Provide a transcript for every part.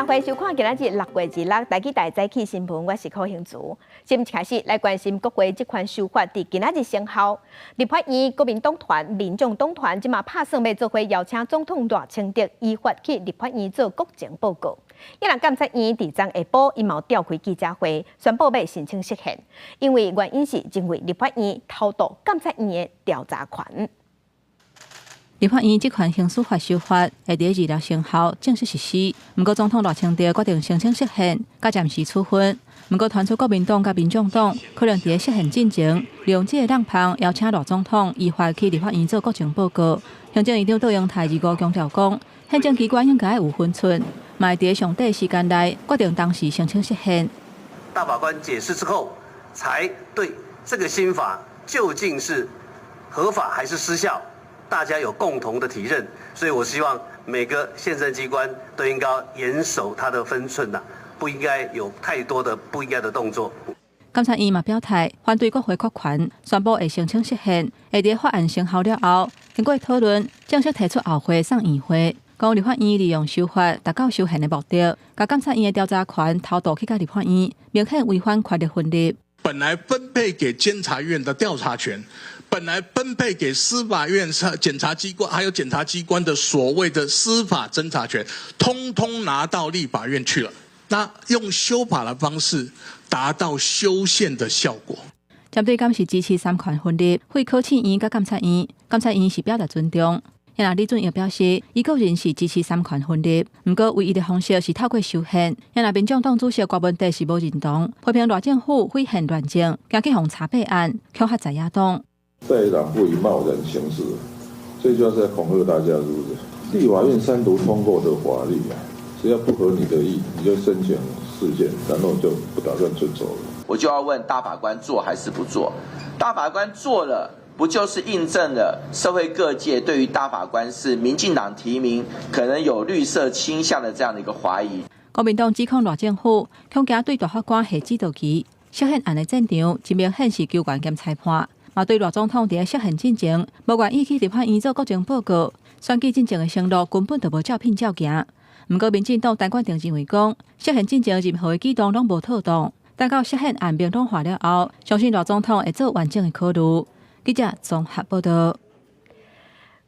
歡迎收看今仔日6月26台語台早起新聞，我是柯興竹。新聞開始來關心國會這款修法佇今仔日生效。立法院國民黨團、民眾黨團這馬拍算欲做伙邀請總統賴清德依法去立法院做國情報告。伊若監察院佇昨下晡，伊嘛有召開記者會，宣布欲申請釋憲，因為原因是認為立法院偷渡監察院的調查權。立法院這權行使法修法會佇26生效正式實施，毋過總統賴清德決定申請釋憲，佮暫時處分。毋過傳出國民黨佮民眾黨可能佇咧釋憲進前，利用這個空縫邀請賴總統依法去立法院做國情報告。行政院長卓榮泰25強調講，憲政機關應該有分寸，嘛會佇咧上短時間內決定當時申請釋憲。大法官解釋之後，才對這個新法究竟是合法還是失效，大家有共同的體認，所以我希望每個憲政機關都應該嚴守它的分寸吶，不應該有太多的不應該的動作。監察院嘛表態反對國會擴權，宣布會申請釋憲，會佇法案生效了後，經過討論，正式提出後會送院會，講立法院利用修法達到修憲的目的，共監察院的調查權偷渡去共立法院，明顯違反權力分立。本來分配給監察院的調查權，本來分配給司法院、檢察機關，還有檢察機關的所謂的司法偵查權，通通拿到立法院去了。那用修法的方式達到修憲的效果。針對敢是支持三權分立，廢考試院佮監察院，監察院是表達尊重。若李俊毅表示，伊個人是支持三權分立，毋過唯一的方式是透過修憲。若民眾黨主席郭文哲是無認同，批評賴政府毀憲亂政，驚去予查弊案，恐嚇在野黨。在野黨不宜貿然行事，這句話是在恐嚇大家，是不是？立法院三讀通過的法律啊，只要不合你的意，你就申請釋憲，然後就不打算遵守了。我就要問大法官做還是不做？大法官做了，不就是印證了社會各界對於大法官是民進黨提名，可能有綠色傾向的這樣的一個懷疑？國民黨指控賴政府恐驚對大法官下指導棋，釋憲案的戰場真明顯是球員兼裁判，嘛對賴總統佇咧釋憲進前無願意去立法院做國情報告，選舉進前的承諾根本就無照片照行。毋過民進黨陳冠廷認為講，釋憲進前任何的舉動攏無妥當，等到釋憲案明朗化了後，相信賴總統會做完整的考慮。記者綜合報道。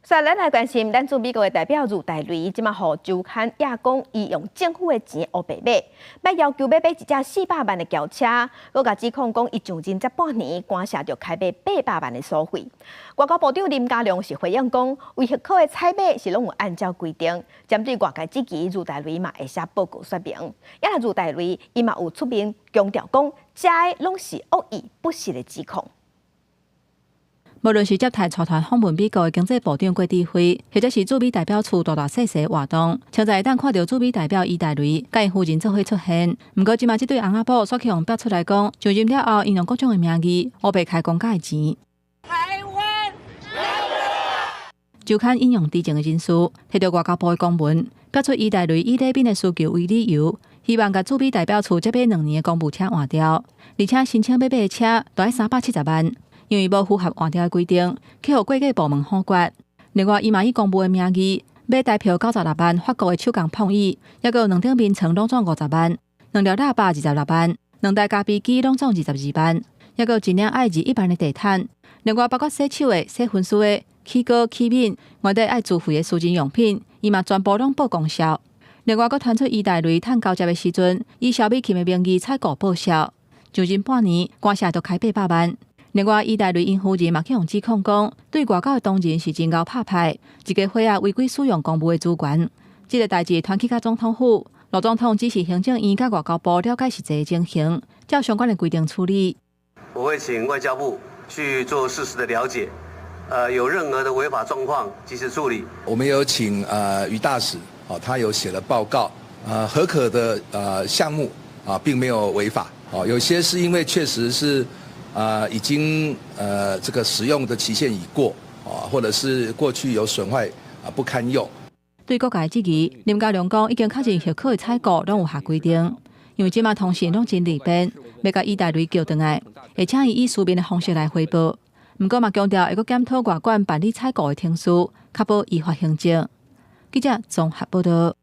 所以咱來關心，咱駐美國的代表余大雷，這馬予周刊指講，伊用政府的錢烏白買，欲要求欲買一隻400萬的轎車，閣共指控講伊上任才半年，官舍就開買800萬的所費。外交部長林佳龍是回應講，為許可的採買是攏有按照規定，針對外界質疑，余大雷嘛會寫報告說明。也若余大雷伊嘛有出面強調講，這攏是惡意不實的指控。無論是接待帶團訪問美國的經濟部長郭智輝，或者是駐美代表處大大細細活動，常在會當看著駐美代表余大雷佮𪜶夫人做伙出現。毋過，這馬這對翁仔某煞去予爆出來講，上任了後，𪜶用各種的名義，烏白開公家的錢。台灣。週刊引用知情的人士，提著外交部的公文，表出余大雷以禮品的需求為理由，希望共駐美代表處這買2年的公務車換掉，而且申請欲買的車都愛370萬。因為無符合換調的規定，去予會計部門否決。另外，伊嘛以公務的名義買台票96萬法國的手工碰椅，抑閣有兩張眠床攏總50萬，兩條喇叭26萬，兩台咖啡機攏總22萬，抑閣有一領愛21萬的地毯。另外，包括洗手的、洗身軀的、起鍋器皿，原底愛自費的私人用品，伊嘛全部攏報公銷。另外，閣傳出余大雷趁交接的時陣，以蕭美琴的名義採購報銷，上任半年，官舍就開800萬。另外，余大雷𪜶夫人嘛去予指控講，對外交的同仁是真𠢕拍派，一家伙仔違規使用公務的資源。這個代誌傳去到總統府，賴總統指示行政院佮外交部了解實際情形，照相關的規定處理。我會請外交部去做事實的了解，有任何的違法狀況，及時處理。我們有請余大使，哦，他有寫了報告，核可的項目啊，並沒有違法，哦，有些是因為確實是。已經這個使用的期限已過，啊，或者是過去有損壞啊，不堪用。對各界質疑，林佳龍講已經確認許可的採購攏有下規定，因為這馬通訊攏真利便，欲共余大雷叫轉來，會請伊以書面的方式來回報。毋過嘛強調會閣檢討外管辦理採購的程序，確保依法行政。記者綜合報道。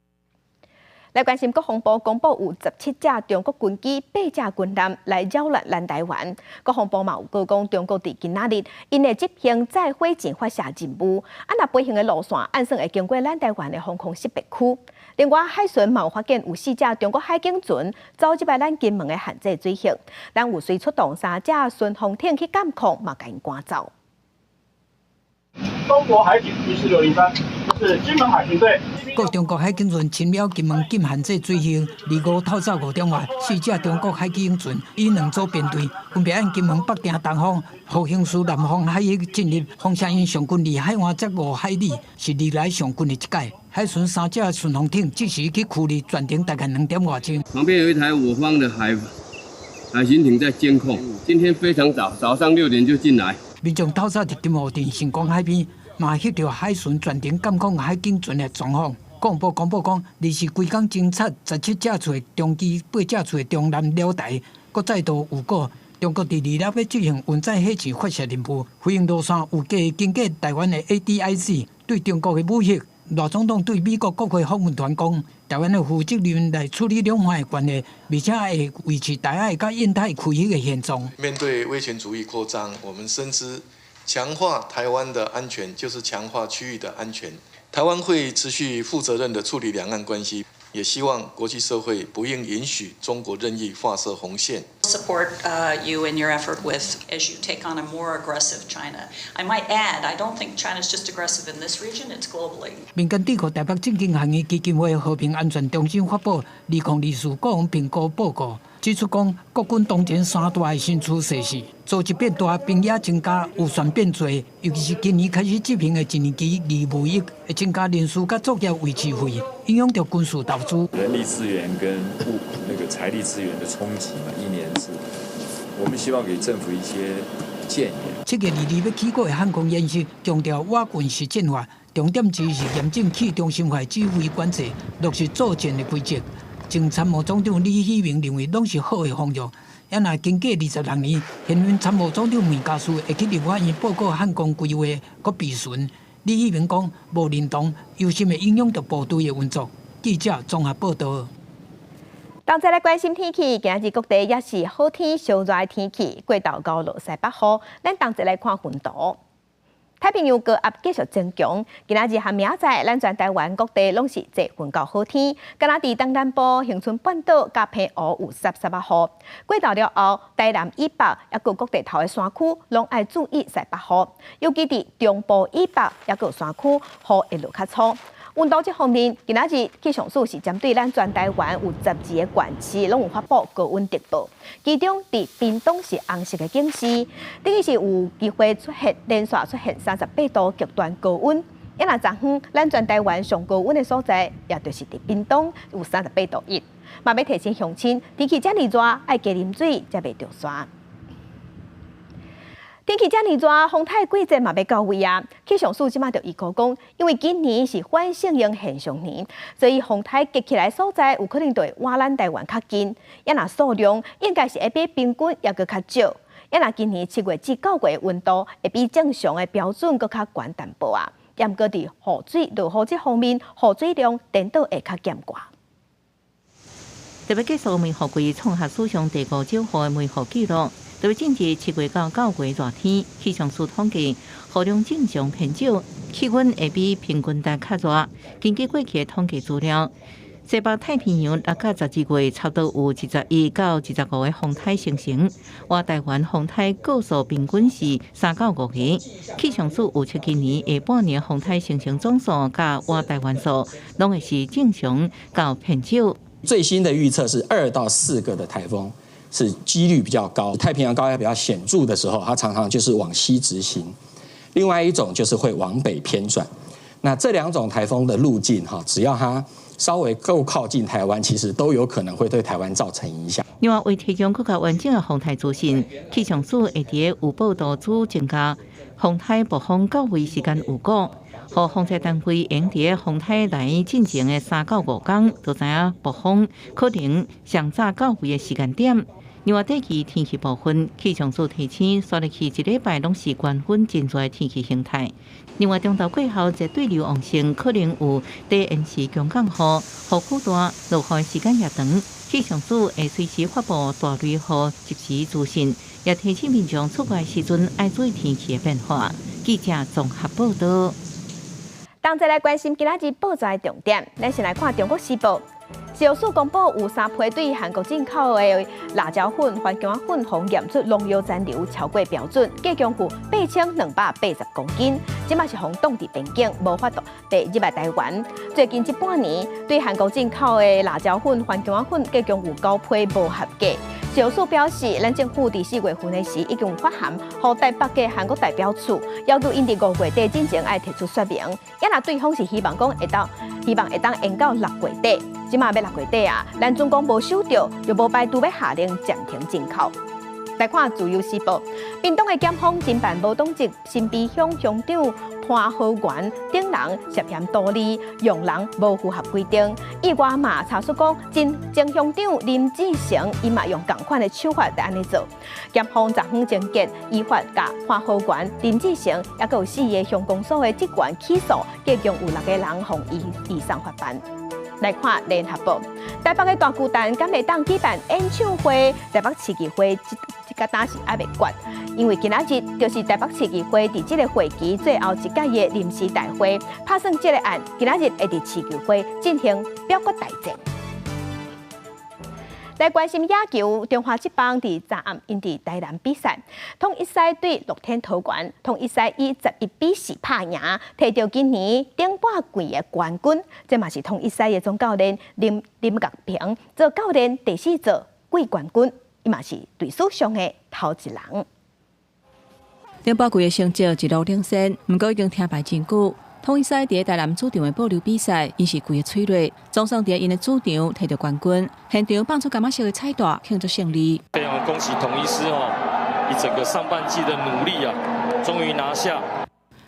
來關心國防部公布有17架中國軍機、八架軍艦來擾亂咱台灣。國防部嘛有閣講，中國佇今仔日𪜶會執行載火箭發射任務，啊若飛行的路線按算會經過咱台灣的防空識別區。另外，海巡嘛有發現有四隻中國海警船走入來咱金門的限制水域，咱有隨出動三隻巡防艇去監控，嘛共𪜶趕走。中國海警14603，這是金門海巡隊。閣中國海警船侵擾金門禁限制水域，25透早5點外，四隻中國海警船以兩組編隊，分別按金門北碇東方、復興區南方海域進入，放射因上近離海岸才5海里，是歷來上近的一擺。海巡三隻巡防艇即時去驅離，全程大概2點外鐘。旁邊有一台我方的海巡艇在監控，今天非常早，早上6點就進來。民眾透早佇金湖鎮星光海邊，嘛翕著海巡全程監控海警船的狀況。國防部公布講，連續規工偵察17架次的中機、8架次的中艦繞台，閣再度預告中國佇26欲執行運載火箭發射任務，飛行路線預計經過台灣的 ADIZ 對中國的武嚇。賴總統對美國國會訪問團講，台灣會負責任來處理兩岸的關係，而且會維持台海佮印太區域的現狀。面對威權主義擴張，我們深知強化台灣的安全就是強化區域的安全。台灣會持續負責任的處理兩岸關係，也希望國際社會不應允許中國任意劃設紅線。 Support you in your effort with as you take on a more aggressive China. I might add, I don't think China is just aggressive in this region; it's globally. 民間智庫台北政經學院基金會和平安全中心發布2024國防評估報告，指出講國軍當前三大的新趨勢是組織變大、兵役增加、預算變濟，尤其是今年開始執行的一年期義務役，會增加人事佮作業維持費，影響著軍事投資。人力資源跟物那個財力資源的衝擊嘛，一年是，我們希望給政府一些建議。7月22欲起鼓的漢光演習，強調我軍實戰化，重點之一是嚴正去中心化指揮管制，落實作戰的規則。前參謀總長李喜明認為，攏是好的方向。也若經過26年，現任參謀總長麥嘉士會去立法院報告漢光規劃閣備詢。李喜明講，無認同，憂心會影響著部隊的運作。記者綜合報道。同齊來關心天氣，今仔日各地也是好天燒熱的天氣，過晝閣落西北雨。咱同齊來看雲圖。太平洋高壓繼續增強，今仔日和明仔載，咱全台灣各地攏是濟雲到好天。敢若佇東南部、恆春半島佮澎湖有濕濕仔雨。過晝了後，台南以北抑閣各地頭的山區，攏愛注意西北雨。尤其佇中部以北抑閣山區，雨會落較粗。溫度這方面，今仔日氣象署是針對咱全台灣有12個縣市，攏有發布高溫特報。其中，佇屏東是紅色的警示，等於是有機會出現連續出現38度極端高溫。啊若昨昏，咱全台灣上高溫的所在，也就是佇屏東有38.1度。嘛欲提醒鄉親，天氣遮爾熱，愛加啉水，才袂著沙。天氣遮爾熱，風颱季節嘛欲到位啊！氣象署這馬就預估講，因為今年是反聖嬰現象年，所以風颱結起來所在有可能就會倚咱台灣較近，啊若數量應該是會比平均猶閣較少。啊若今年7月至9月溫度會比正常的標準閣較懸淡薄仔，毋過佇雨水落雨這方面，雨水量顛倒會較減寡。特別結束梅雨季創下史上第五少雨的梅雨紀錄。特別進入7月到9月熱天，氣象署統計雨量正常偏少，氣溫會比平均值較熱。根據過去的統計資料，西北太平洋6到12月差不多有21到25個風颱形成，倚台灣風颱個數平均是3到5個。氣象署預測今年下半年風颱形成總數佮倚台灣數，攏會是正常到偏少。最新的預測是2到4個的颱風。是幾率比較高，太平洋高壓比較顯著的時候，它常常就是往西直行；另外一種就是會往北偏轉。那這兩種颱風的路徑，哈，只要它稍微夠靠近台灣，其實都有可能會對台灣造成影響。另外，為提供更較完整的風颱資訊，氣象署會佇有報道組增加風颱暴風到位時間預估。予防災單位會佇風颱來進前的3到5工，就知影暴風可能上早到位的時間點。另外，短期天氣部分，氣象署提醒，紲落去一禮拜攏是高溫真熱的天氣形態。另外，中晝過後，熱對流旺盛，可能有低延時強降雨，雨區大，落雨時間也長。氣象署會隨時發布大雷雨即時資訊，也提醒民眾出外時陣愛注意天氣的變化。記者綜合報道。同齊來關心今仔日報紙的重點，咱先來看《中國時報》。食藥署公布有三批對韓國進口的辣椒粉、番薑粉，予驗出農藥殘留超過標準，計共有8280公斤，這馬是予凍佇邊境，無法度帶入來台灣。最近這半年，對韓國進口的辣椒粉、番薑粉，計共有九批無合格。食藥署表示，咱政府佇4月份的時已經有發函予台北的韓國代表處，要求𪜶佇5月底進前愛提出說明。也若對方是希望講會當，希望會當延到6月底。這馬欲6月底啊，咱總講無收著，就無排除欲下令暫停進口。來看《自由時報》，屏東的檢方偵辦無黨籍新埤鄉鄉長潘和元等人涉嫌圖利用人無符合規定，意外嘛查出講，前前鄉長林志成伊嘛用仝款的手法來按呢做。檢方昨昏偵結依法共潘和元、林志成，抑閣有四個鄉公所的職員起訴，計共有六個人予移送法辦。來看聯合報，台北的大巨蛋敢會當舉辦演唱會？台北市議會這個當時猶未決，因為今仔日就是台北市議會佇這個會期最後一屆的臨時大會，拍算這個案今仔日會佇市議會進行表決大戰。來關心野球，中華職棒佇昨暗𪜶佇台南比賽，統一獅對樂天桃園，統一獅以11比4拍贏，提著今年頂半季的冠軍。這嘛是統一獅的總教練林林岳平做教練第四座季冠軍，伊嘛是隊史上的頭一人。頂半季的成績一路領先，毋過已經停敗真久。統一獅佇台南主場的保留比賽，𪜶是規个催淚，總算佇𪜶的主場提著冠軍，現場放出柑仔色的彩帶慶祝勝利。非常恭喜統一獅哦，一整個上半季的努力啊，終於拿下。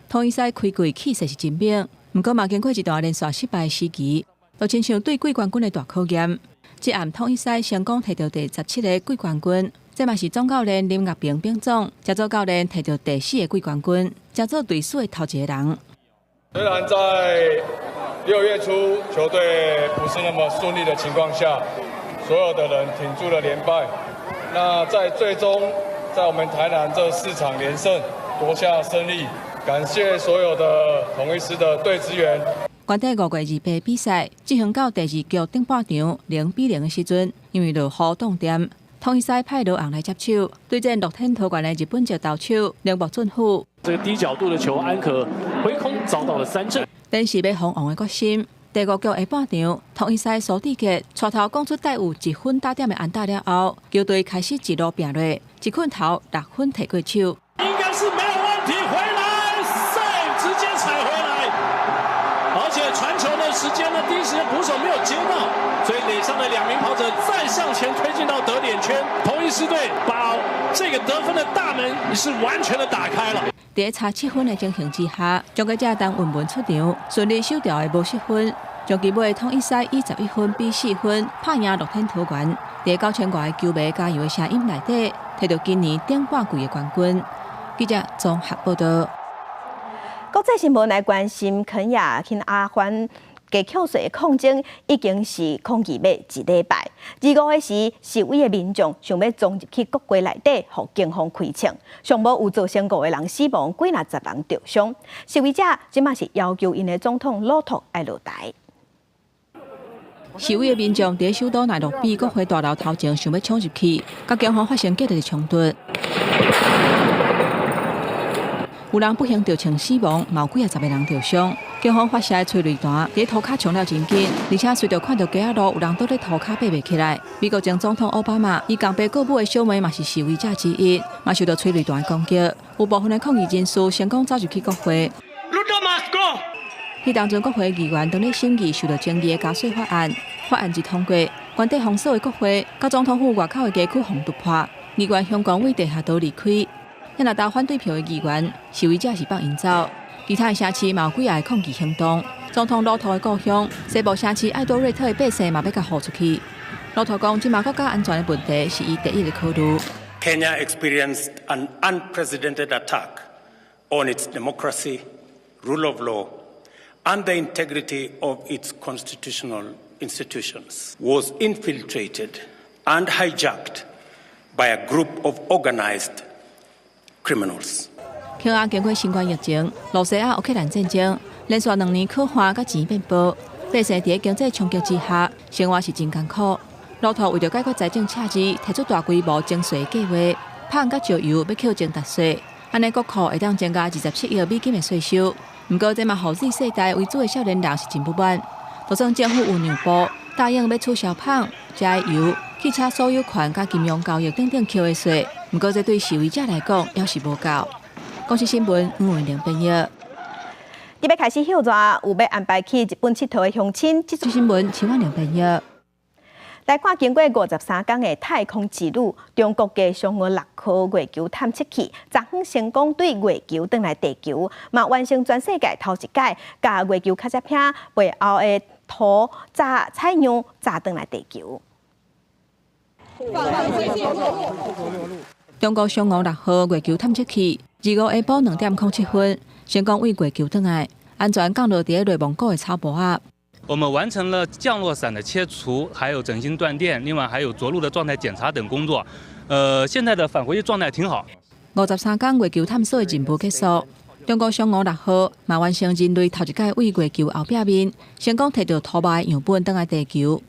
統一獅開季氣勢是真猛，毋過嘛經過一段連續失敗時期，就親像對季冠軍的大考驗。這暗統一獅成功提著第17個季冠軍，這嘛是總教練林岳平秉總，這做教練提著第四個季冠軍，這做隊史的頭一個人。雖然在6月初球隊不是那麼順利的情況下，所有的人挺住了連敗。那在最終，在我們台南這四場連勝奪下勝利，感謝所有的統一獅的隊職員。原底5月28比賽進行到第二局頂半場0比0的時陣，因為落雨凍點，統一獅派羅昂來接手，對戰樂天桃園的日本籍投手鈴木俊夫。這個低角度的球，安可揮空遭到了三振。但是欲封王的決心，第五局下半場，統一獅蘇智傑帶頭講出帶有一分打點的安打了後，球隊開始一路拼落，一棍頭6分提過手。應該是沒有問題，回來 safe 直接踩回來，而且傳球的時間呢，第一時間捕手沒有接到，所以壘上的兩名跑者再向前推進到得點圈，統一獅隊把這個得分的大門是完全的打開了。佇差7分的情形之下，終結者陳韻文出場，順利守牢的無失分，終結尾統一獅以11分比4分拍贏樂天桃園。佇9000外個球迷加油的聲音內底，提著今年頂半季的冠軍。記者綜合報道。國際新聞來關心，肯亞去阿反加扣稅的抗爭已經是抗議欲一禮拜。25時，示威的民眾想欲衝入去國會內底，予警方開槍，上無有造成五個人死亡，幾若十人著傷。示威者這馬是要求𪜶的總統魯托愛落台。示威的民眾佇首都奈洛比國會大樓頭前想欲衝入去，佮警方發生激烈的衝突。有人不幸著槍死亡，嘛有幾仔十個人著傷。警方發射的催淚彈佇塗跤衝了真緊，而且隨著看著街仔路有人倒咧塗跤爬袂起來。美國前總統奧巴馬伊共爸顧母的小妹嘛是示威者之一，嘛受到催淚彈的攻擊。有部分的抗議人士成功走入去國會。彼當陣國會議員當咧審議受到爭議的加稅法案，法案一通過，原底封鎖的國會，佮總統府外口的街區予突破，議員相關為地下道離開。遐若投反對票的議員，示威者是放𪜶走。其他城市嘛有幾个抗議行動。總統魯托的故鄉西部城市艾多瑞特的百姓嘛欲共予出去。魯托講，這馬國家安全的問題是伊第一个考慮。 Kenya experienced an unprecedented attack on its democracy, rule of law, and the integrity of its constitutional institutions, was infiltrated and hijacked by a group of organized criminals. 肯亞經過新冠疫情、羅西亞烏克蘭戰爭，連續2年苦旱，佮錢變薄，百姓佇經濟衝擊之下，生活是真艱苦。魯托為著解決財政赤字，提出大規模徵稅計劃，麭佮石油欲扣徵特稅，按呢國庫會當增加27億美金的稅收。毋過這嘛予 Z 世代為主的少年人是真不滿，就算政府有讓步，答應欲取消麭、柴油、汽車所有權佮金融交易等等扣的稅，毋過這對示威者來講猶是無夠。公視新聞吳文玲編譯。這欲開始歇熱，有欲安排去日本𨑨迌的鄉親，這新聞陳婉玲編譯。來看經過53工的太空之旅，中國的嫦娥6號月球探測器，昨昏成功對月球轉來地球，嘛完成全世界頭一擺，共月球卡車片背後的土載採樣載轉來地球。中國嫦娥六號月球探測器，25下晡2點07分，成功對月球轉來，安全降落佇內蒙古的草坡仔。我們完成了降落傘的切除，還有整星斷電，另外還有着陸的狀態檢查等工作。現在的返回狀態挺好。53工月球探索的任務結束，中國嫦娥六號嘛完成人類頭一擺對月球後壁面，成功提著塗肉的樣本轉來地球。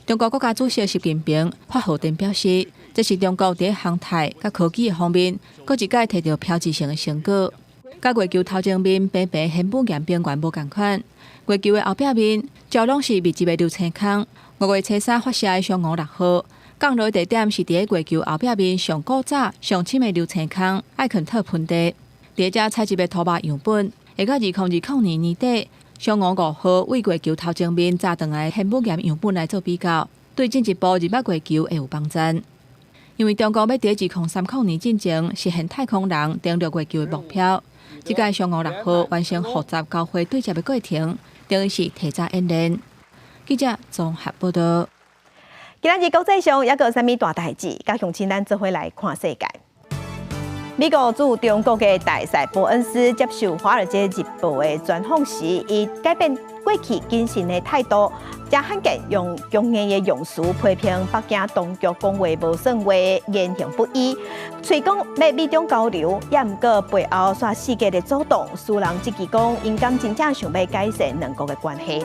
中國國家主席習近平發賀電表示，這是中國佇航太佮科技的方面，閣一擺提著標誌性的成果。佮月球頭前面平平玄武岩平原無仝款，月球的後壁面照攏是密集的流星空。5月初3發射的嫦娥六號降落地點是佇月球後壁面上古早、上深的流星空艾肯特盆地。佇遮採集的塗肉樣本，會佮2020年年底嫦娥5號對月球頭前面載轉來玄武岩樣本來做比較，對進一步認捌月球會有幫助。因為中國欲佇2030年進前實現太空人登陸月球的目標。這擺嫦娥六號完成複雜交會對接的過程，等於是提早演練。記者綜合報道。今仔日國際上猶閣有啥物大代誌？佮鄉親咱做伙來看世界。美國駐中國的大使伯恩斯接受《華爾街日報》的專訪時，伊改變過去謹慎的態度，誠罕見用強硬的用詞批評北京當局講話無算話，言行不一。喙講欲美中交流，也毋過背後煞四界咧阻擋，使人質疑講，𪜶敢真正想欲改善兩國的關係。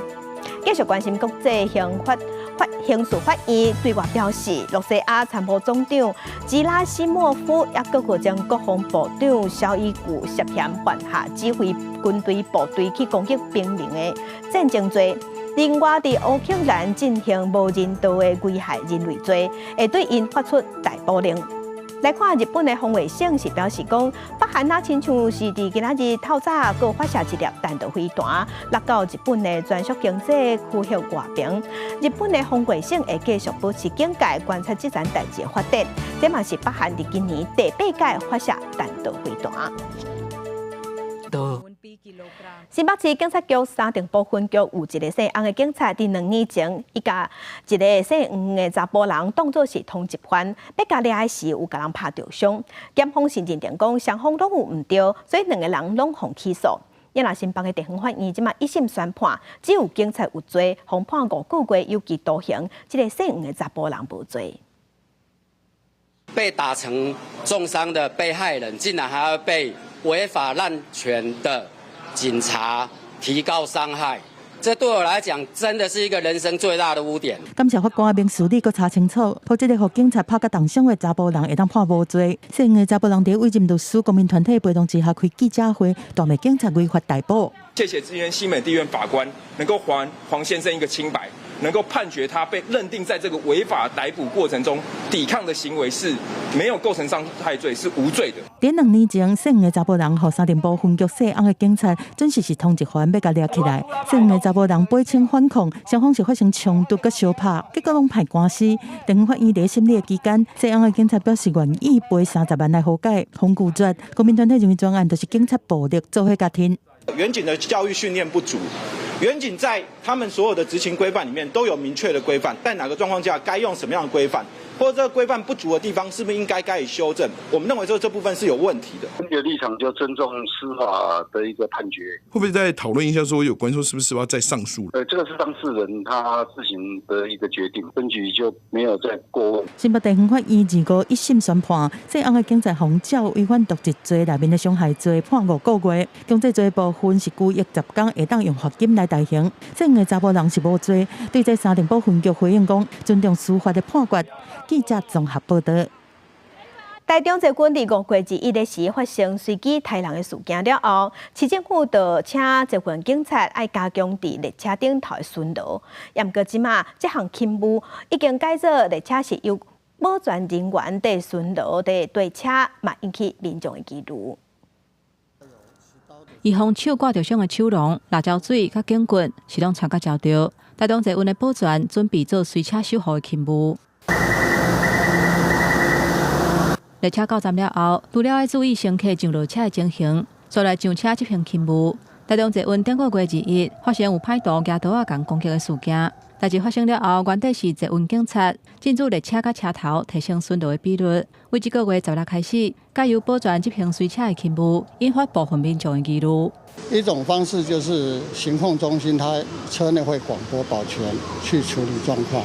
繼續關心國際刑法法刑事法院對外表示，羅西亞參謀總長吉拉西莫夫抑閣有前國防部長蕭伊古涉嫌犯下指揮軍隊部隊去攻擊平民的戰爭罪。另外，佇烏克蘭進行無人道的危害人類罪，會對𪜶發出逮捕令。來看日本的防衛省是表示講，北韓若親像是佇今仔日透早閣發射一粒彈道飛彈，落到日本的專屬經濟區域外邊。日本的防衛省會繼續保持警戒，觀察這層代誌的發展。這嘛是北韓佇今年第八擺發射彈道飛彈。新北市警察局三重埔分局有一个姓翁的警察，佇2年前，伊共一个姓黃的查埔人當做是通緝犯，欲共掠的時有共人拍著傷。檢方是認定講雙方攏有毋對，所以兩个人攏予起訴。啊若新北的地方法院這馬一審宣判，只有警察有罪，予判5個月有期徒刑，這个姓黃的查埔人無罪。被打成重傷的被害人，竟然還要被違法濫權的警察提告傷害，這對我來講真的是一個人生最大的污點。感謝法官明事理閣查清楚，予這个予警察拍甲重傷的查埔人會當判無罪。姓黃的查埔人佇委任律師、公民團體陪同之下開記者會，大罵警察違法逮捕。謝謝今天新北地院法官能夠還黃先生一個清白，能夠判決他被認定在這個違法逮捕過程中抵抗的行為是沒有構成傷害罪，是無罪的。佇2年前，姓黃的查埔人予三重埔分局姓翁的警察準時是通緝犯，欲共掠起來。姓黃的查埔人背稱反抗，雙方是發生衝突閣相拍，結果攏判官司。地方法院佇審理的期間，姓翁的警察表示願意賠30萬來和解，予拒絕。公民團體認為全案就是警察暴力做伙共添。員警的教育訓練不足，員警在他們所有的執勤規範裡面都有明確的規範，在哪個狀況下該用什麼樣的規範，或者這個規範不足的地方，是不是應該加以修正？我們認為說這部分是有問題的。分局立場就尊重司法的一個判決。會不會再討論一下，說有關說是不是要再上訴？這個是當事人他自行的一個決定，分局就沒有再過問。新北地方法院二五一審宣判，姓翁的警察予照違反瀆職罪內面的傷害罪判5個月，強制罪部分是拘役10天，會當用罰金來代刑。姓黃的查埔人是無罪，對這三重埔分局回應講，尊重司法的判決。記者綜合報道。台中捷運佇5月21日時發生隨機刣人的事件了後，市政府就請捷運警察愛加強佇列車頂頭的巡邏。毋過這馬這項勤務已經改做列車是由保全人員佇巡邏佇對車，嘛引起民眾的疑慮。伊予手割著傷的手籠、辣椒水佮警棍是攏穿甲誠著。台中捷運的保全準備做隨車守護的勤務。列車到站了後，除了愛注意乘客上落車的情形，煞來上車執行勤務。台中捷運頂個月21發生有歹徒舉刀仔共攻擊的事件，代誌發生了後，原底是捷運警察進駐列車佮車頭，提升巡邏的比率。為這個月16開始，改由保全執行隨車的勤務，引發部分民眾的疑慮。一種方式就是行控中心，他車內會廣播保全去處理狀況。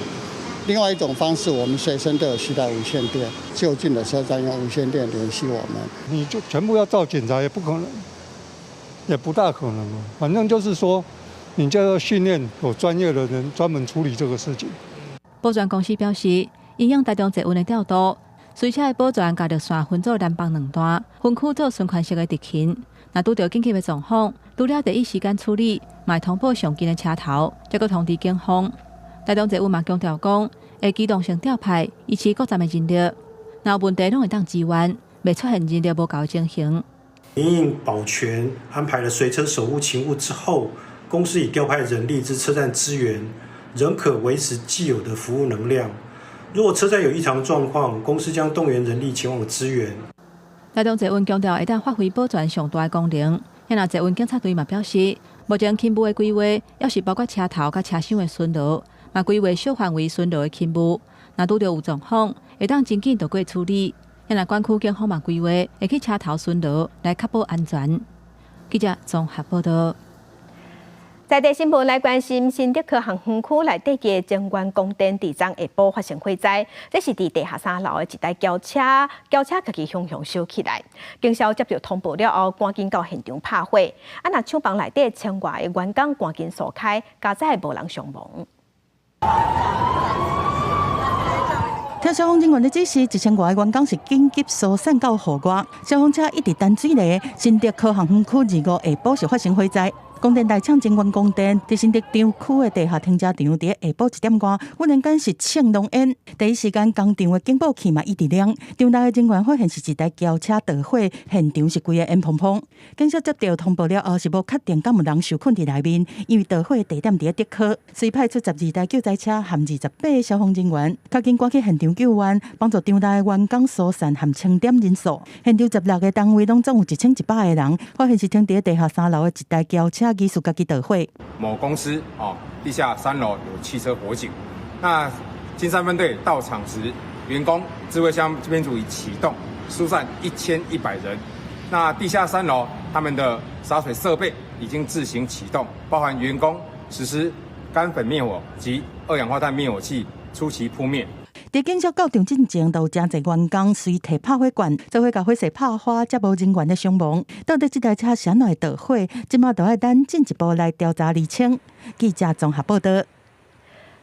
另外一種方式，我們隨身都有攜帶無線電，就近的車站用無線電聯繫我們。你就全部要照警察也不可能，也不大可能。反正就是說，你就要訓練有專業的人專門處理這個事情。保全公司表示，因應台中捷運的調度，隨車的保全共熱線分做南北兩段，分區做循環式的執勤。若拄著緊急的狀況，除了第一時間處理，嘛會通報上近的車頭，才閣通知警方。台中捷運嘛強調講，會機動性調派，維持各站的人力，若有問題攏會當支援，袂出現人力無夠的情形。因應保全安排了隨車守護勤務之後，公司已調派人力至車站支援，仍可維持既有的服務能量。如果車站有異常狀況，公司將動員人力前往支援。台中捷運強調會當發揮保全上大的功能。若捷運警察隊嘛表示，目前勤務的規劃，猶是包括車頭佮車廂的巡邏。嘛規劃小範圍巡邏的勤務，若拄著有狀況，會當真緊就過處理。若管區警方嘛規劃會去車頭巡邏，來確保安全。記者綜合報道。在地新聞來關心，新竹科學園區內底的晶圓光電佇昨下晡發生火災，這是佇地下三樓的一台轎車，轎車家己雄雄燒起來。警消接到通報了後，趕緊到現場拍火。啊，若廠房內底千外个員工趕緊疏開，佳哉無人傷亡。聽消防人員的指示，1000外個員工是緊急疏散到戶外。消防車一直等水泥。新竹科學園區25下晡是發生火災。光電大廠晶圓光電，佇新竹廠區的地下停車場，佇下晡1點外，忽然間是衝濃煙。第一時間，工廠的警報器嘛一直響。場內的人員發現是一台轎車著火，現場是規个煙蓬蓬。警察接到通報了後，是無確定敢有人受困佇內面，因為著火的地點佇咧竹科，遂派出12台救災車和28個消防人員，趕緊趕去現場救援，幫助場內的員工疏散和清點人數。現場16個單位攏總有1100個人，發現是停佇咧地下三樓的一台轎車。技術家己著火。某公司哦，地下三樓有汽車火警。那金山分隊到場時，員工智慧箱這邊組已啟動疏散1100人。那地下三樓他們的灑水設備已經自行啟動，包含員工實施乾粉滅火及二氧化碳滅火器初期撲滅。佇警消到場進前，就有誠濟員工隨提拍火罐，做伙共火勢拍花，才無人員的傷亡。到底這台車是按怎會著火？這馬都愛等進一步來調查釐清。記者綜合報道。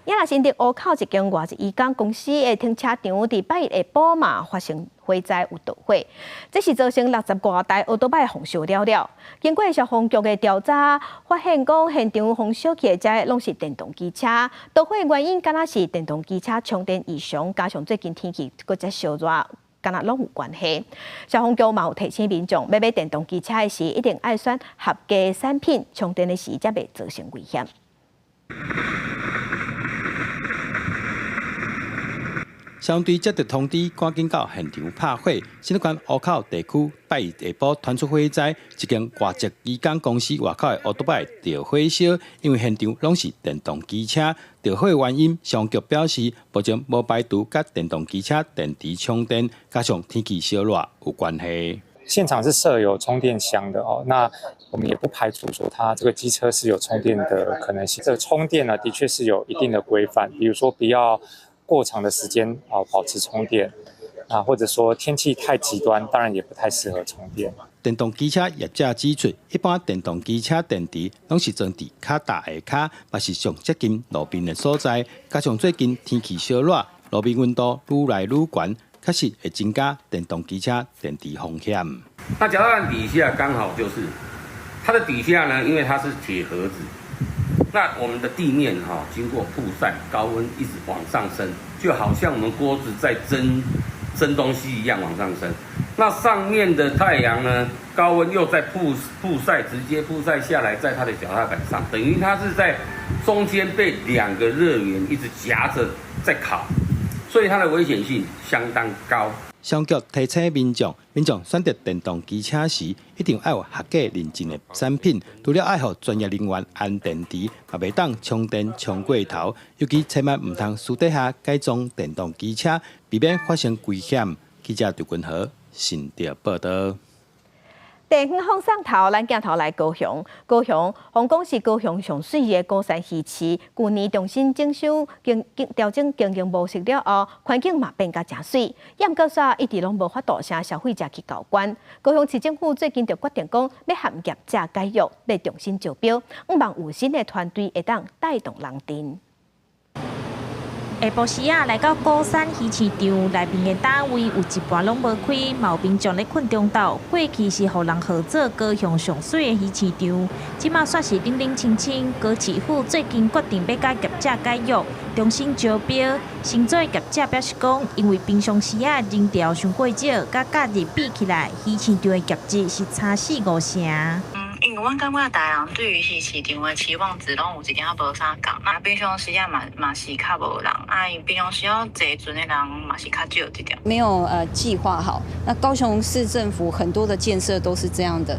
也若新竹湖口一間外籍移工公司的停車場，佇拜一下晡嘛發生火災有著火，這是造成60外台歐多擺予燒了了。經過消防局的調查，發現講現場予燒去的這攏是電動機車，著火原因敢若是電動機車充電異常，加上最近天氣閣遮燒熱，敢若攏有關係。消防局嘛有提醒民眾，欲買電動機車的時，一定愛選合格的產品，充電的時才袂造成危險。消防隊接到通知，趕緊到現場拍火。新竹縣湖口地區拜一下晡傳出火災，一間外籍移工公司外口的烏多擺著火燒，因為現場攏是電動機車，著火原因，消防局表示，目前無排除佮電動機車電池充電，加上天氣燒熱有關係。現場是設有充電箱的哦，那我們也不排除說它這個機車是有充電的可能性。這個充電呢，的確是有一定的規範，比如說不要過長的時間啊保持充電啊，或者說天氣太極端，當然也不太適合充電。電動機車業者指出，一般電動機車電池攏是裝佇較大下跤，嘛是上接近路面的所在。加上最近天氣燒熱，路面溫度愈來愈懸，確實會增加電動機車電池風險。那腳踏板底下剛好就是它的底下呢，因為它是鐵盒子，那我們的地面哈經過曝曬，高溫一直往上升，就好像我們鍋子在蒸蒸東西一樣往上升。那上面的太陽呢，高溫又在曝曝曬，直接曝曬下來，在它的腳踏板上，等於它是在中間被兩個熱源一直夾着在烤，所以它的危險性相當高。消防局提醒民眾，民眾選擇電動機車時，一定愛有合格認證的產品。除了愛予專業人員安電池，嘛袂當充電充過頭，尤其千萬毋通私底下改裝電動機車，避免發生危險。記者劉君和新竹報道。地方放送頭，咱鏡頭來高雄。高雄，風講是高雄上媠的鼓山魚市，舊年重新整修、經調整經營模式了後，環境嘛變甲誠媠。毋過煞一直攏無法度啥消費者去交關。高雄市政府最近就決定講，欲和業者解約，欲重新招標，向望有新的團隊會當帶動人陣。下晡時仔來到鼓山魚市場內面的攤位有一半攏無開，嘛有民眾咧睏中晝。過去是予人號做高雄上媠的魚市場，這馬煞是冷冷清清。高市府最近決定欲佮業者解約，重新招標。承做業者表示講，因為平常時仔人潮傷過少，佮假日比起來，魚市場的業績是差四五成。因為阮感覺大人對於魚市場的期望值攏有一點仔無相仝，啊，平常時仔嘛嘛是較無人，啊，因平常時仔坐船的人嘛是較少一點。沒有計劃好，那高雄市政府很多的建設都是這樣的，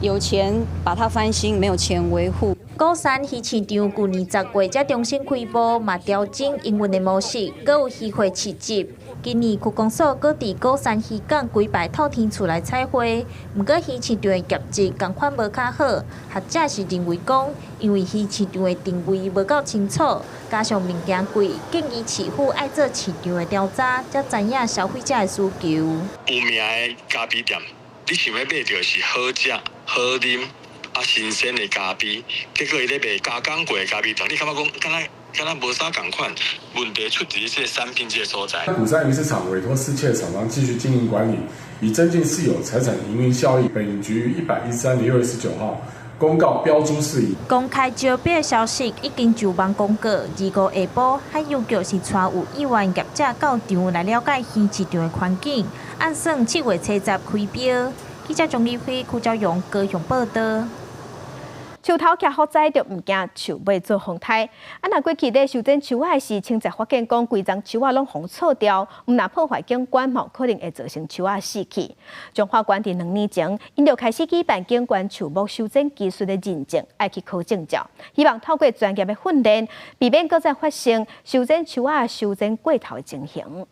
有錢把它翻新，沒有錢維護。鼓山魚市場舊年10月才重新開幕，嘛調整營運的模式，閣有魚貨市集。今年區公所閣佇鼓山漁港規排透天厝來彩繪，毋過魚市場的業績仝款無較好。學者是認為講，因為魚市場的定位無夠清楚，加上物件貴，建議市府愛做市場的調查，才知影消費者的需求。有名的咖啡店，你想欲買著是好食、好啉、啊新鮮的咖啡，結果伊咧賣加工過的咖啡糖，你感覺講敢若敢若無啥仝款？問題出佇這個產品這個所在。鼓山魚市場委託私竊廠商繼續經營管理，以增進私有財產營運效益。本局於113年6月19號公告標租事宜。公開招標的消息已經上網公告。25下晡，海洋局是帶有意願業者到場來了解魚市場的環境，按算7月70開標。記者鍾立輝、柯昭榮高雄報道。樹頭起火災就毋驚樹尾做風颱。啊，若過去咧修剪樹仔時，清才發現講規叢樹仔攏予銼掉，毋但破壞景觀，嘛有可能會造成樹仔死去。彰化縣佇2年前，𪜶就開始舉辦景觀樹木修剪技術的認證，愛去考證照，希望透過專業的訓練，避免閣再發生修剪樹仔修剪過頭的情形。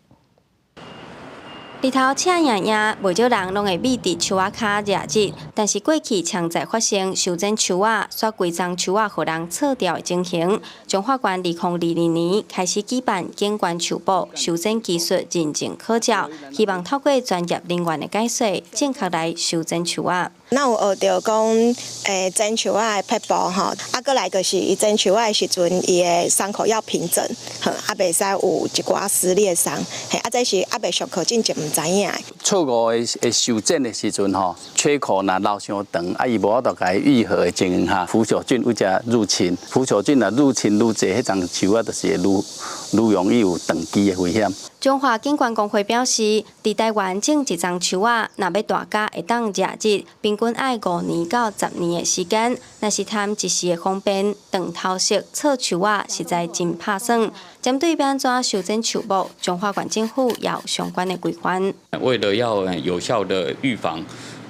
日頭赤炎炎，袂少人攏會覕佇樹仔跤掠日。但是過去常在發生修剪樹仔，煞規叢樹仔予人銼掉的情形。彰化縣2022年開始舉辦景觀樹木修剪技術認證考照，希望透過專業人員的解說，正確來修剪樹仔。咱有學著講，剪樹仔的撇步吼，啊，閣來就是伊剪樹仔的時陣，伊的傷口要平整，吼，啊，袂使有一寡撕裂傷，嘿，啊，這是猶未上課進前毋知影的。錯誤的修剪的時陣吼，缺口若留傷長，啊，伊無法度共伊癒合的情形下，腐朽菌有遮入侵，腐朽菌若入侵愈濟，彼叢樹仔就是會愈愈容易有斷枝的危險。彰化景觀公會表示，佇台灣種一欉樹仔，若欲大家會當掠日，平均愛5年到10年的時間。若是貪一時的方便，斷頭式銼樹仔，實在真拍算。針對欲按怎修剪樹木，彰化縣政府也有相關的規範。為了要有效的預防，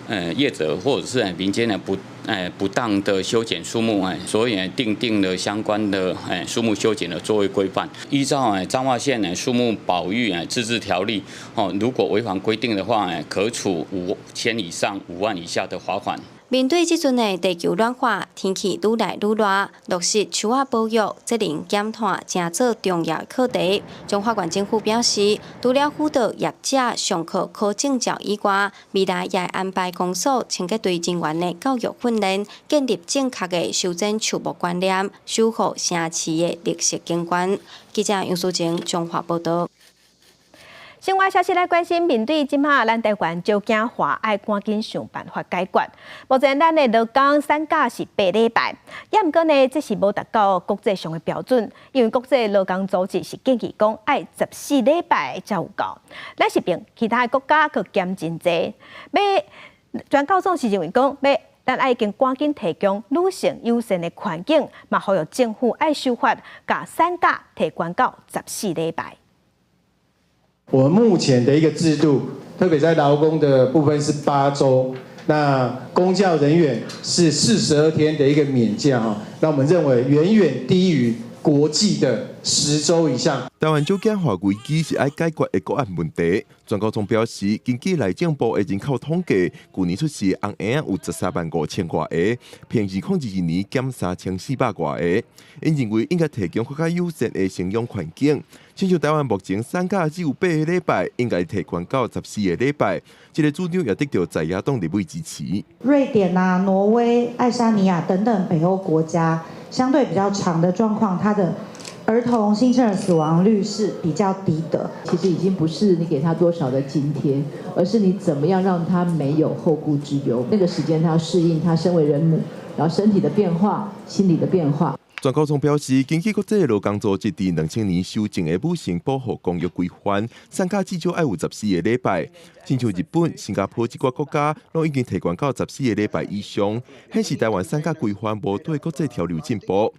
業者或者是民間呢不當的修剪樹木，所以訂定了相關的樹木修剪的作業規範。依照彰化縣樹木保育自治條例，哦，如果違反規定的話，可處5000以上5萬以下的罰款。面對這陣的地球暖化，天氣愈來愈熱，落實樹仔保育、節能減碳，成做重要的課題。彰化縣政府表示，除了輔導業者上課考證照以外，未來也會安排公所清潔隊人員的教育訓練，建立正確的修剪樹木觀念，守護城市的綠色景觀。記者楊淑晴彰化報導。新聞消息來關心，面對這馬咱台灣少子化，愛趕緊想辦法解決。目前咱的勞工產假是8禮拜，也毋過呢，這是無達到國際上的標準，因為國際勞工組織是建議講愛14禮拜才有夠。咱是比其他的國家閣減真濟。欲全教總是認為講，欲咱愛已經趕緊提供女性友善的環境，嘛呼籲政府愛修法，共產假提懸到十四禮拜。我們目前的一個制度，特別在勞工的部分是8週，那公教人員是42天的一個免假哈，那我們認為遠遠低於國際的10週以上。台灣少子化危機是愛解決的國安問題。全教總表示，根據內政部的人口統計，舊年出世翁嬰仔有13萬5千外個，比2022年減3400外個。𪜶認為應該提供較較友善的生養環境。親像台灣目前產假只有8個禮拜，應該提懸到14個禮拜。這個主張也得到在野黨立委支持。瑞典啊、挪威、愛沙尼亞等等北歐國家，相對比較長的狀況，它的兒童新生兒死亡率是比較低的。其實已經不是你給他多少的津貼，而是你怎麼樣讓他沒有後顧之憂。那個時間他要適應他身為人母，然後身體的變化、心理的變化。全教總表示，根據國際勞工組織佇2000年修正的母性保護公約規範，產假至少愛有十四個禮拜。親像日本、新加坡這寡國家，攏已經提懸到十四個禮拜以上，顯示台灣產假規範無綴國際潮流進步。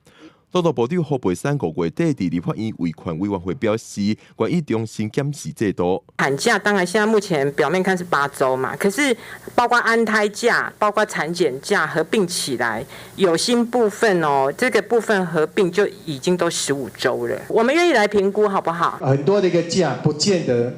勞動部長何佩珊5月底佇立法院維權委員會表示，願意重新檢視制度。產假當然現在目前表面看是8週嘛，可是包括安胎假、包括產檢假合併起來，有薪部分哦，這個部分合併就已經都15週了。我們願意來評估，好不好？很多的一個假不見得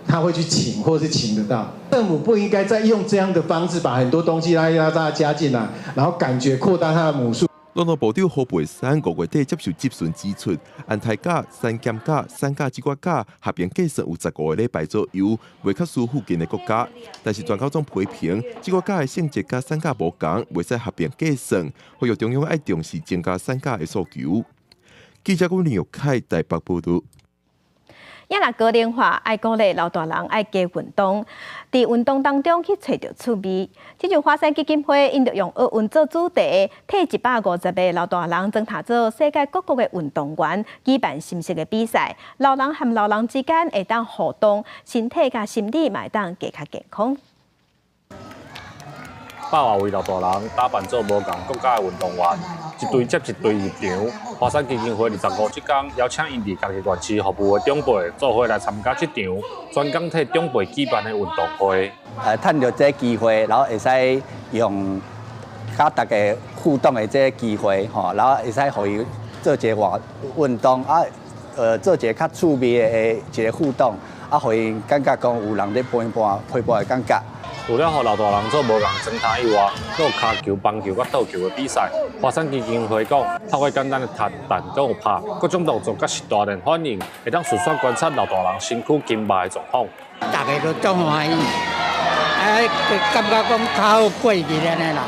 他會去請，或是請得到。政府不應該再用這樣的方式把很多東西拉拉大家加進來，然後感覺擴大它的母數。勞動部長何佩珊5月底接受質詢指出，安胎假、產檢假、產假這寡假合併計算有15個禮拜左右，袂較輸附近的國家。但是全教總批評，這寡假的性質佮產假無仝，袂使合併計算，呼籲中央愛重視增加產假的訴求。記者郭林玉凱台北報導。也若高齡化，愛鼓勵老大人愛加運動，佇運動當中去揣著趣味。這就華山基金會，𪜶就用奧運做主題，替150個老大人裝扮做世界各國的運動員，舉辦新式的比賽。老人和老人之間會當互動，身體佮心理嘛會當加較健康。百外位老大人打扮做無仝國家的運動員，一隊接一隊入場。華山基金會25這工邀請𪜶佇家己縣市服務的長輩，做伙來參加這場專工替長輩舉辦的運動會。趁著這個機會，然後會使用佮大家互動的這個機會，吼，然後會使予伊做一個活運動啊，做一個較趣味的一個互動，啊，予伊感覺講有人咧陪伴陪伴的感覺。除了予老大人做無仝裝扮以外，閣有跤球、棒球佮桌球的比賽。華山基金會講，透過簡單的踢、彈、閣有拍，各種動作佮是大連反應，會當順紲觀察老大人身軀筋肉的狀況。大家都足歡喜，哎，感覺講較好過日按呢啦。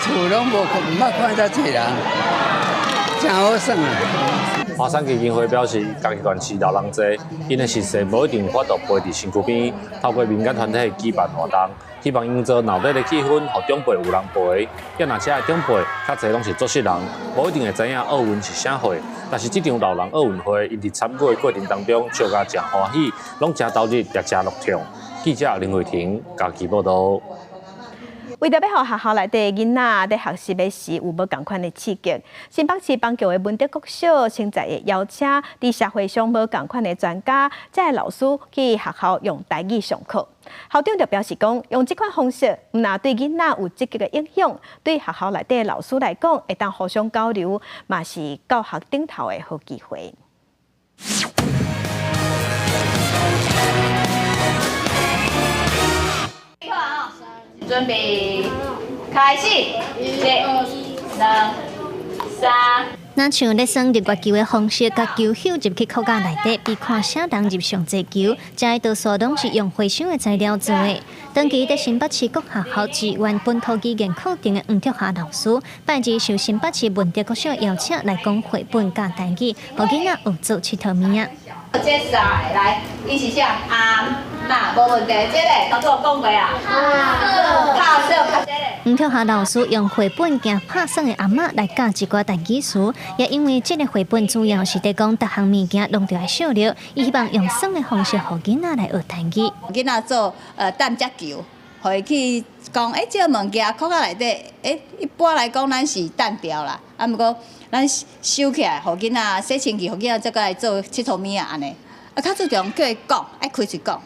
厝攏無，毋捌看遮濟人，誠好耍啊！華山基金會表示，嘉義縣市老人濟，𪜶的實際無一定有法度陪佇身軀邊，透過民間團體舉辦活動，希望營造鬧熱的氣氛，予長輩有人陪。也若遮的長輩較濟攏是做事人，無一定會知影奧運是啥貨。但是這場老人奧運會，𪜶佇參與的過程當中，笑甲誠歡喜，攏誠投入，也誠樂暢。記者林慧婷嘉義報導。為著欲予學校內底囡仔佇學習的時有無仝款的刺激，新北市板橋的文德國小現在會邀請佇社會上無仝款的專家，這个老師去學校用台語上課。校長就表示講，用這款方式，毋但對囡仔有積極的影響，對學校內底的老師來講，會當互相交流，嘛是教學頂頭的好機會。準備開始，一、兩、三。若像咧耍入月球的方式，共球搝入去箍仔內底，比看啥人入上濟球，遮多數攏是用回收的材料做的。長期佇新北市各學校支援本土語言課程的黃卓霞老師，拜二受新北市文德國小邀請來講繪本佮台語，予囡仔學做𨑨迌物仔。這三个來，伊是啥？阿嬤，無問題。這个頭拄有講過啊。拍算。黃卓霞老師用繪本驚拍算的阿嬤來教一寡台語詞，也因為這个繪本主要是佇講逐項物件攏著愛惜著，伊希望用耍的方式，予囡仔來學台語。囡仔做擲隻球，予伊去講，欸，這个物件箍仔內底，欸，一般來講咱是擲掉啦，啊，毋過咱收起來，予囡仔洗清氣，予囡仔再閣來做𨑨迌物仔按呢。啊，較注重叫伊講，愛開喙講，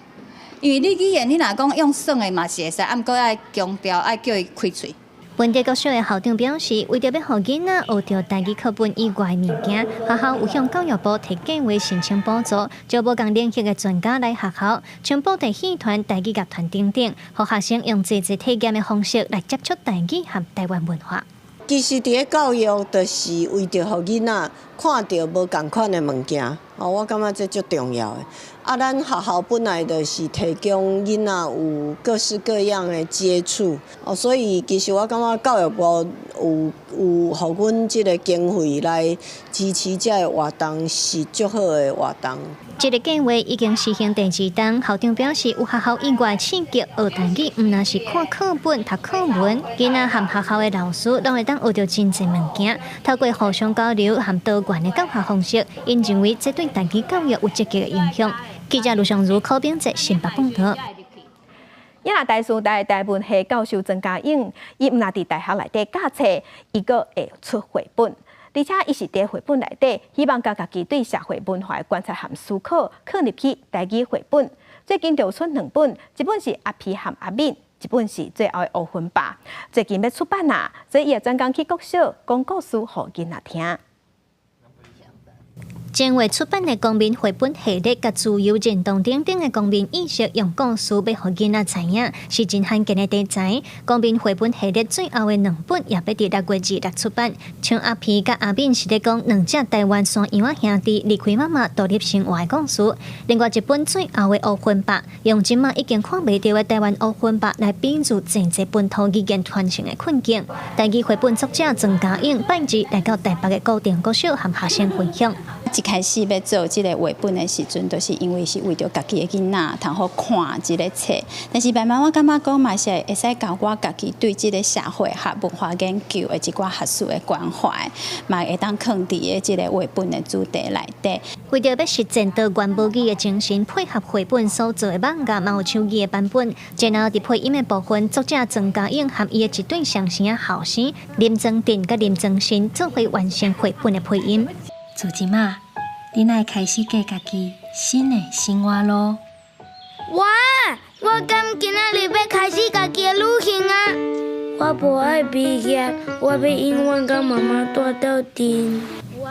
因為你語言你若講用耍的嘛是會使，啊，毋過愛強調愛叫伊開喙。文德國小的校長表示，為著欲予囡仔學著台語課本以外的物件，學校有向教育部提計畫申請補助，招無仝領域的專家來學校，像布袋戲團、台語樂團等等，予學生用濟濟體驗的方式來接觸台語和台灣文化。其實佇咧教育，就是為著予囡仔看著無仝款的物件，哦，我感覺這足重要的。啊，咱學校本來就是提供囡仔有各式各樣的接觸，哦，所以其實我感覺教育部有有予阮這个經費來支持這个活動，是足好的活動。這个計畫已經實行第二冬，校長表示有學校以外刺激學台語，毋但是看課本、讀課文，囡仔和學校的老師攏會當學著真濟物件。透過互相交流和多元的教學方式，𪜶認為這對台語教育有積極的影響。記者盧尚如、柯炳哲新北報導。也若台師大台文系教授曾家勇，伊毋但佇大學內底教冊，伊閣會出繪本。而且伊是佇繪本內底，希望共家己對社會文化的觀察和思考，囥入去台語繪本。最近就出兩本，一本是阿皮和阿敏，一本是最後的烏昏爸。最近欲出版啊，所以伊會專工去國小講故事予囡仔聽。前月出版的公民繪本系列，佮自由認同等等的公民意識，用故事欲予囡仔知影，是真罕見的題材。公民繪本系列最後的兩本也欲佇6月26出版。像阿皮佮阿敏是咧講兩隻台灣山羊仔兄弟離開媽媽獨立生活的故事。另外一本最後的烏昏爸，用這馬已經看袂著的台灣烏昏爸來比喻濟濟本土語言傳承的困境。台語繪本作者曾家勇拜二來到台北的高定國小和學生分享。一開始欲做這个繪本的時陣，就是因為是為著家己的囡仔通好看這个冊。但是慢慢我感覺講嘛是會使共我家己對這个社會學文化研究的一寡學術的關懷，嘛會當囥佇个這个繪本的主題內底。為著欲實踐多元母語的精神，配合繪本所做的網頁，嘛有手語的版本。然後佇配音的部分，作者曾家勇和伊的一對雙生後生林增鎮佮林增新做伙完成繪本的配音。自這馬，恁愛開始過家己新的生活囉。哇！我敢今仔日欲開始家己的旅行啊！我無愛畢業，我欲永遠佮媽媽蹛鬥陣。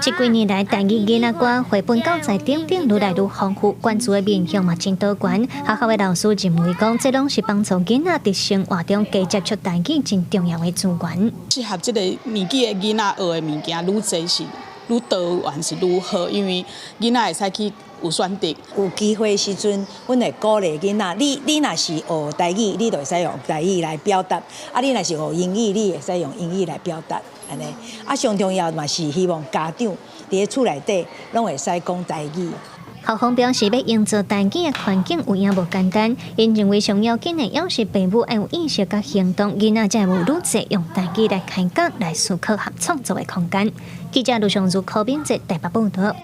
這幾年來，台語囡仔歌、繪本教材等等愈來愈豐富，關注的面向嘛真多元。學校的老師認為講，這攏是幫助囡仔佇生活中加接觸台語真重要的資源。適合這個年紀的囡仔學的物件愈濟是愈多元是愈好，因為囡仔會使去有選擇。有機會時陣，阮會鼓勵囡仔。你若是學台語，你就會使用台語來表達；啊，你若是學英語，你會使用英語來表達。按呢。啊，上重要嘛是希望家長佇咧厝內底攏會使講台語。校方表示，欲營造台語的環境有影無簡單，𪜶認為上要緊的，猶是父母愛有意識佮行動，囡仔才會有愈濟用台語來開講、來思考和創造的空間。記者盧尚如、柯敏哲台北報導。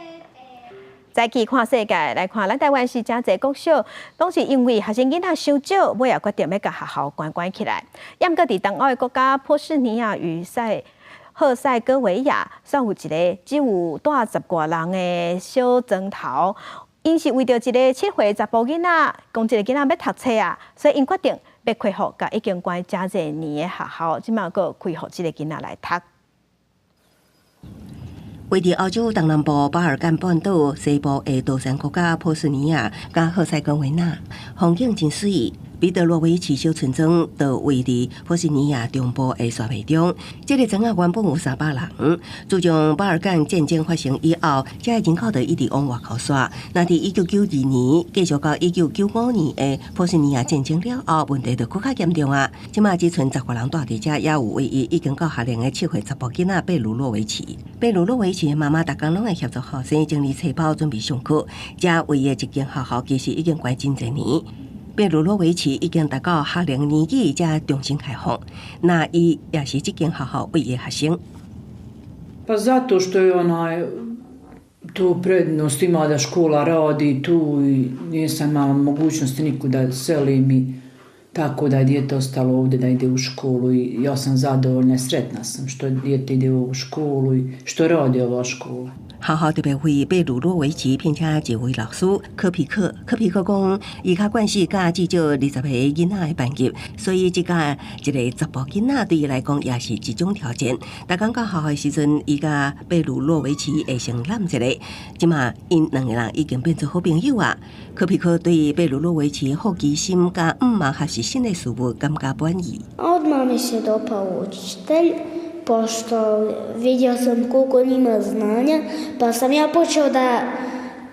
再去看世界，來看咱台灣是誠濟國小，攏是因為學生囡仔傷少，尾仔決定欲共學校關關起來。毋過佇東歐的國家波斯尼亞與塞赫塞哥維亞，煞有一个只有蹛十外人的小莊頭，𪜶是為著一个7歲查埔囡仔，講這个囡仔欲讀冊啊，所以𪜶決定欲恢復，共已經關誠濟年的學校，這馬閣開予這个囡仔來讀。位佇歐洲東南部巴爾幹半島西部的多山國家波斯尼亞佮赫塞哥維納，風景真媠。彼得羅維奇小村莊就位佇波斯尼亞中部的山脈中。這个莊仔原本有300人，自從巴爾幹戰爭發生以後，遮的人口就一直往外口徙。若佇1992年繼續到1995年的波斯尼亞戰爭了後，問題就閣較嚴重啊！這馬只賰十外人蹛佇遮，也有唯一已經到學齡的7歲查埔囡仔貝魯洛維奇。貝魯洛維奇的媽媽逐工攏會協助後生整理冊包，準備上課。遮唯一一間學校其實已經關真濟年。貝魯洛維奇已經達到學齡年紀，才重新開放。那伊也是這間學校唯一學生。 Pa zato što je onaj tu prednost ima da škola radi tu i nisam imala mogućnosti nikuda da selim i tako da je dijete ostalo ovdje da ide u školu i ja sam zadovoljna i sretna sam što dijete ide u školu i što radi ova škola. 學校特別為貝魯洛維奇聘請一位老師科皮克。科皮克講，伊較慣勢教至少20個囡仔的班級，所以這教一个查埔囡仔對伊來講也是一種挑戰。逐工到學校的時陣，伊佮貝魯洛維奇會先攬一下，這馬𪜶兩個人已經變做好朋友啊。科皮克對貝魯洛維奇好奇心佮毋茫學習新的事物感覺滿意。 Odmah mi se dopao učitelj, pošto vidio sam koliko on ima znanja, pa sam ja počeo da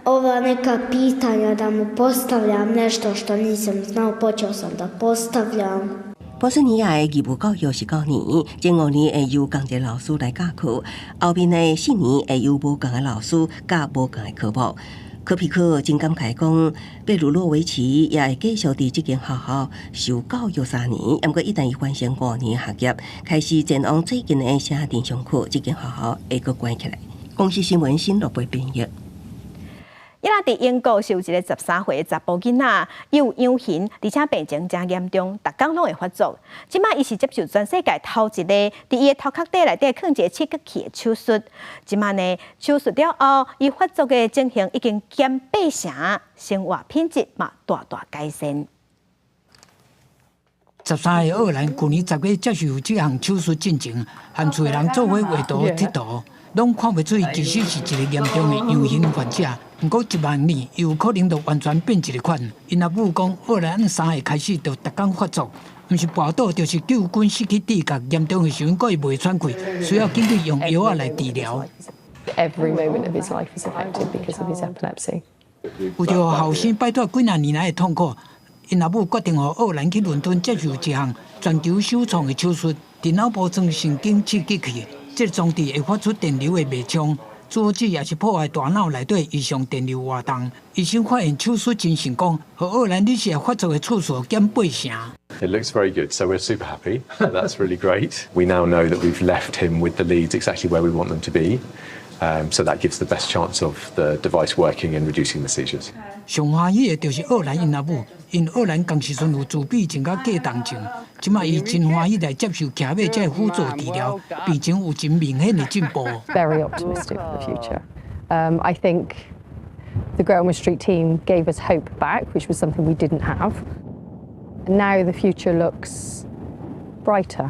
ova neka pitanja da mu postavljam nešto što nisam znao, počeo sam da postavljam. 波斯尼亞的義務教育是9年，前5年會由仝一个老師來教課，後面的4年會由無仝的老師教無仝的科目。科皮克真感慨講，貝魯洛維奇也會繼續佇這間學校受教育3年，毋過一旦伊完成5年學業，開始前往最近的城鎮上課，這間學校會閣關起來。公視新聞新羅貝編譯。伊若佇英國是有一个13歲的查埔囡仔，伊有養眩，而且病情誠嚴重，逐工攏會發作。這馬伊是接受全世界頭一个，佇伊的頭殼底內底囥一个刺激器的手術。這馬呢，手術了後，伊發作的情形已經減八成，生活品質嘛大大改善。 13歲奧蘭舊年10月接受這項手術進前，和厝的人做伙畫圖貼圖，攏看袂出伊其實是一个嚴重的陽眩患者。毋過1萬年，有可能就完全變一个款。𪜶阿母講，奧蘭3歲開始就逐工發作，毋是跋倒就是救軍失去知覺，嚴重的時陣閣會袂喘氣，需要緊急用藥仔來治療。 Every moment of his life is affected because of his epilepsy. 為著予後生擺脫幾若年來的痛苦，𪜶阿母決定予奧蘭去倫敦接受一項全球首創的手術，佇腦部裝神經刺激器，這个裝置會發出電流的脈衝，阻止抑是破壞大腦內底異常電流活動。醫生發現手術真成功，予奧蘭日時發作的次數減八成。 It looks very good, so we're super happy. That's really great. We now know that we've left him with the leads exactly where we want them to be. So that gives the best chance of the device working and reducing the seizures. 上歡喜的就是奧蘭𪜶阿母，因奧蘭仝時陣有自閉症佮過動症，這馬伊真歡喜來接受騎馬這个輔助治療，病情有真明顯的進步。 Very optimistic for the future. I think the Great Ormond Street team gave us hope back, which was something we didn't have. Now the future looks brighter.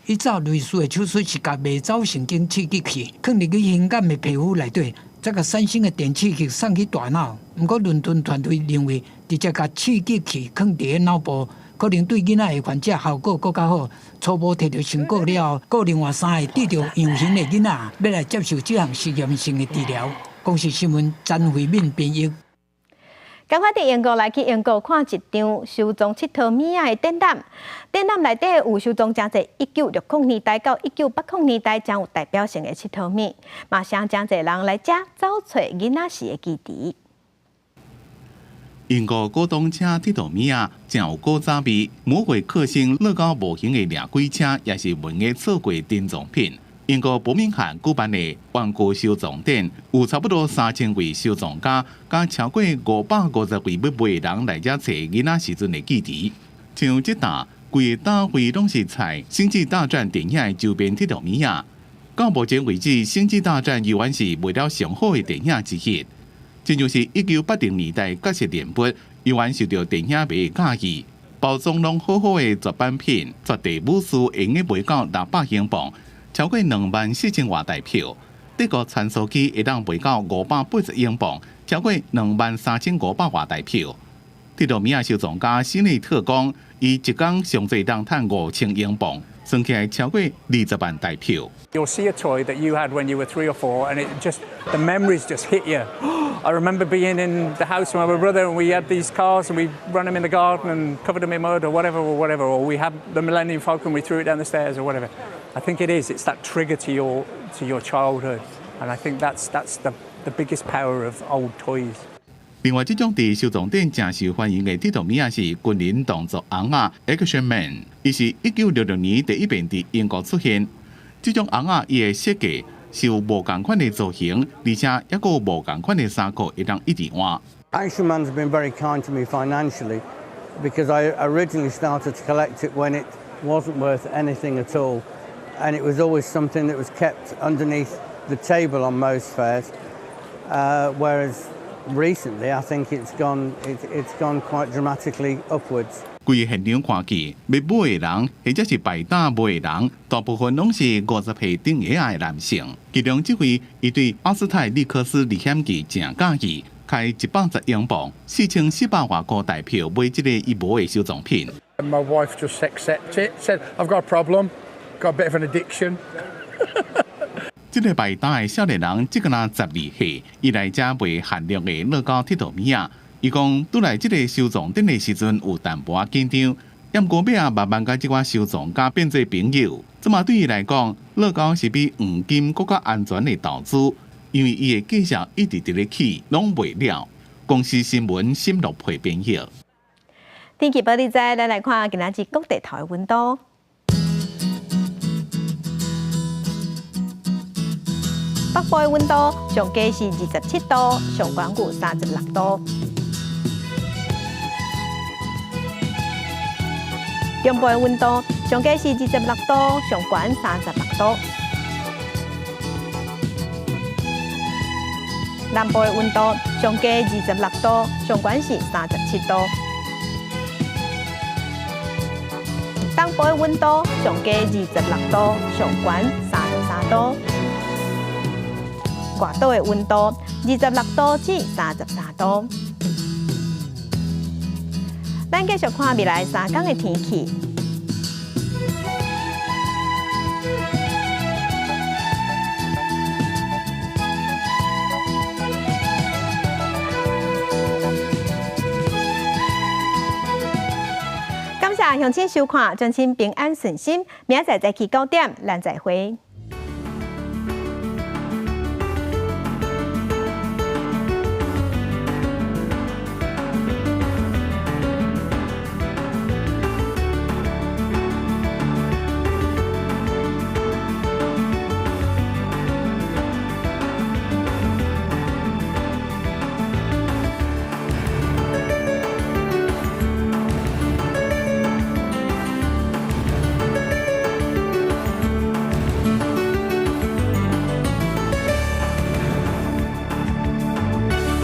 伊早類似的手術是共迷走神經刺激器，囥入去耳眼的皮膚內底，再共產生的電刺激送去大腦。毋過倫敦團隊認為，直接共刺激器囥佇咧腦部，可能對囡仔的患者效果閣較好。初步提著成果了後，閣另外三個得著陽眩的囡仔，欲來接受這項實驗性的治療。公視新聞詹慧敏編譯。仝款佇英國來去英國看一場收藏𨑨迌物仔的展覽，展覽內底有收藏誠濟1960年代到1980年代誠有代表性的𨑨迌物，嘛吸引誠濟人來遮走揣囡仔時的記憶。英國古董車𨑨迌物仔，誠有古早味。魔鬼克星樂高模型的掠鬼車，也是袂用錯過珍藏品。英國伯明翰舉辦的玩具收藏展，有差不多3000位收藏家，佮超過550位欲買的人來遮揣囡仔時陣的記憶。像這搭規个摊位攏是採《星際大戰》電影的周邊𨑨迌物仔。到目前為止，《星際大戰》猶原是賣了上好的電影之一。親像是1980年代角色人物，猶原受著電影迷的佮意，包裝攏好好的絕版品，絕地武士會用賣到600英鎊，超過24,000外台票。德國穿梭機會當賣到580英鎊，超過23,500外台票。𨑨迌物仔收藏家辛內特講，伊一工上濟當趁5000英鎊，算起來超過20萬台票。 You'll see a toy that you had when you were 3 or 4, and it just the memories just hit you. I remember being in the house with my brother, and we had these cars, and we run them in the garden and covered them in mud or whatever, or whatever. Or we had the Millennium Falcon, we threw it down the stairs or whatever. I think it is. It's that trigger to your childhood, and I think that's the biggest power of old toys. 另外，這種佇收藏展誠受歡迎的𨑨迌物仔是軍人動作尪仔 Action Man，伊是1966年第一遍佇英國出現。這種尪仔伊的設計是有無仝款的造型，而且猶閣有無仝款的衫褲會當一直換。 Action Man's been very kind to me financially because I originally started to collect it when it wasn't worth anything at all, and it was always something that was kept underneath the table on most fairs. Whereas recently, I think it's gone quite dramatically upwards. 規個現場看去，欲買的人或者是擺檔賣的人，大部分攏是50歲頂下的男性。其中這位，伊對阿斯泰利克斯歷險記誠佮意，開110英鎊，4400外箍台票買這個伊無的收藏品。 My wife just accepted it, said I've got a problem, got a bit of an addiction. 這個擺檔的少年人，這個若12歲，伊來遮賣限量的樂高𨑨迌物仔。伊講，拄來這個收藏展的時陣有淡薄仔緊張，毋過尾仔慢慢佮這寡收藏家變做朋友。這嘛對伊來講，樂高是比黃金閣較安全的投資，因為伊的價值一直佇咧起，攏袂了。公視新聞沈樂培編譯。天氣報你知，咱來看今仔日各地頭的溫度。北部的溫度上低是27度，上懸有36度。中部的溫度上低是26度，上懸36度。南部的溫度上低26度，上懸是37度。東部的溫度上低26度，上懸33度。外島的溫度26度至33度。咱繼續看未來3工的天氣。感謝鄉親收看，祝親平安順心。明仔載早起9點，咱再會。